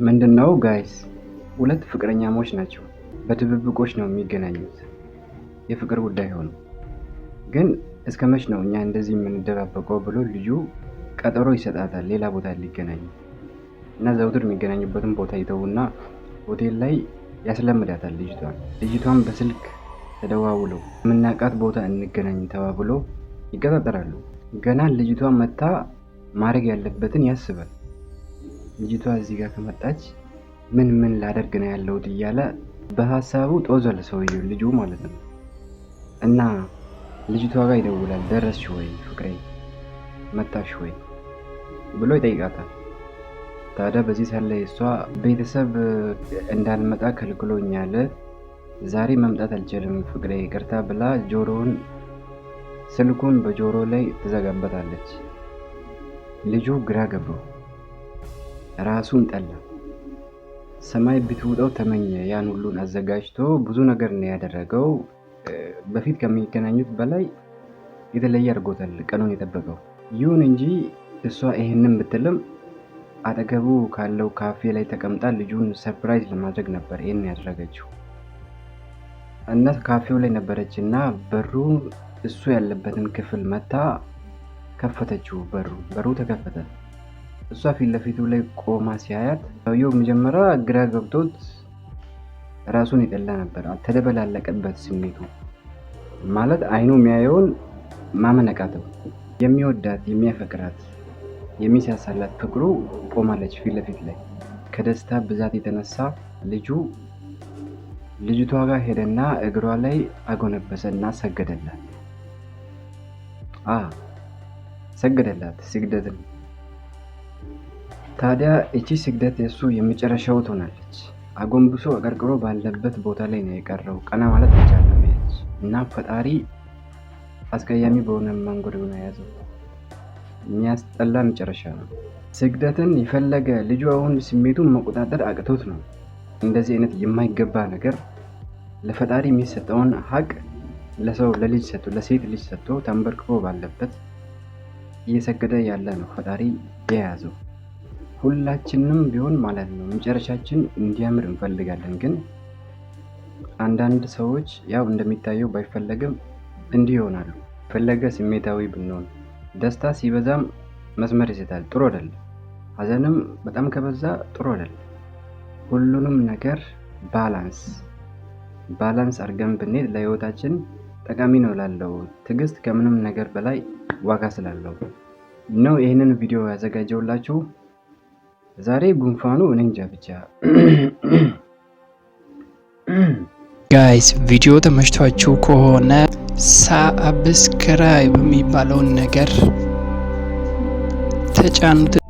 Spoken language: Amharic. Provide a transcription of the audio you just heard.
ምንድን ነው guys? ሁለት ፍቅረኛሞች ናቸው። በድብብቆች ነው የሚገናኙት። የፍቅር ጉዳይ ሆኖ ግን እስከ መች ነው እኛ እንደዚህ የምንደባበቀው ብሎ ልጁ ቀጠሮ ይሰጣታል፣ ሌላ ቦታ ሊገናኙ። እና ዘውትር የሚገናኙበትን ቦታ ይተውና ሆቴል ላይ ያስለምዳታል ልጅቷን። ልጅቷን በስልክ ተደዋውለው የምናውቃት ቦታ እንገናኝ ተባብሎ ይቀጣጠራሉ። ገና ልጅቷን መታ ማድረግ ያለበትን ያስባል። ልጅቷ እዚህ ጋር ከመጣች ምን ምን ላደርግ ነው ያለሁት እያለ በሀሳቡ ጦዟል ሰውየው፣ ልጁ ማለት ነው። እና ልጅቷ ጋር ይደውላል። ደረስሽ ወይ ፍቅሬ፣ መጣሽ ወይ ብሎ ይጠይቃታል። ታዲያ በዚህ ሰዓት ላይ እሷ ቤተሰብ እንዳልመጣ ከልክሎኛል፣ ዛሬ መምጣት አልችልም ፍቅሬ ይቅርታ ብላ ጆሮውን ስልኩን በጆሮ ላይ ትዘጋበታለች። ልጁ ግራ ገባው፣ ራሱን ጠላ። ሰማይ ብትውጠው ተመኘ። ያን ሁሉን አዘጋጅቶ ብዙ ነገር ነው ያደረገው። በፊት ከሚገናኙት በላይ የተለየ አድርጎታል ቀኑን የጠበቀው። ይሁን እንጂ እሷ ይሄንን ብትልም አጠገቡ ካለው ካፌ ላይ ተቀምጣ ልጁን surprise ለማድረግ ነበር ይሄን ያደረገችው። እና ካፌው ላይ ነበረች እና በሩ እሱ ያለበትን ክፍል መታ ከፈተችው። በሩ ተከፈተ። እሷ ፊት ለፊቱ ላይ ቆማ ሲያያት ሰውየው መጀመሪያ ግራ ገብቶት ራሱን የጠላ ነበር። ተደበላለቀበት ስሜቱ። ማለት አይኑ የሚያየውን ማመን አቃተው። የሚወዳት፣ የሚያፈቅራት፣ የሚሳሳላት ፍቅሩ ቆማለች ፊት ለፊት ላይ። ከደስታ ብዛት የተነሳ ልጁ ልጅቷ ጋር ሄደና እግሯ ላይ አጎነበሰና ሰገደላት። ሰገደላት ስግደትን። ታዲያ እቺ ስግደት የእሱ የመጨረሻው ትሆናለች። አጎንብሶ አቀርቅሮ ባለበት ቦታ ላይ ነው የቀረው። ቀና ማለት አልቻለም። እና ፈጣሪ አስቀያሚ በሆነ መንገድ ነው የያዘው። የሚያስጠላ መጨረሻ ነው። ስግደትን የፈለገ ልጁ አሁን ስሜቱን መቆጣጠር አቅቶት ነው እንደዚህ አይነት የማይገባ ነገር ለፈጣሪ የሚሰጠውን ሀቅ ለሰው ለልጅ ሰጥቶ፣ ለሴት ልጅ ሰጥቶ ተንበርክኮ ባለበት እየሰገደ ያለ ነው ፈጣሪ የያዘው። ሁላችንም ቢሆን ማለት ነው መጨረሻችን እንዲያምር እንፈልጋለን። ግን አንዳንድ ሰዎች ያው እንደሚታየው ባይፈለግም እንዲህ ይሆናሉ። ፈለገ ስሜታዊ ብንሆን ደስታ ሲበዛም መስመር ይስታል፣ ጥሩ አይደለም። ሀዘንም በጣም ከበዛ ጥሩ አይደለም። ሁሉንም ነገር balance አድርገን ብንሄድ ለህይወታችን ጠቃሚ ነው ላለው ትዕግስት ከምንም ነገር በላይ ዋጋ ስላለው ነው ይህንን ቪዲዮ ያዘጋጀውላችሁ። ዛሬ ጉንፋኑ እኔ እንጃ ብቻ። Guys፣ ቪዲዮ ተመችቷችሁ ከሆነ subscribe የሚባለውን ነገር ተጫኑት።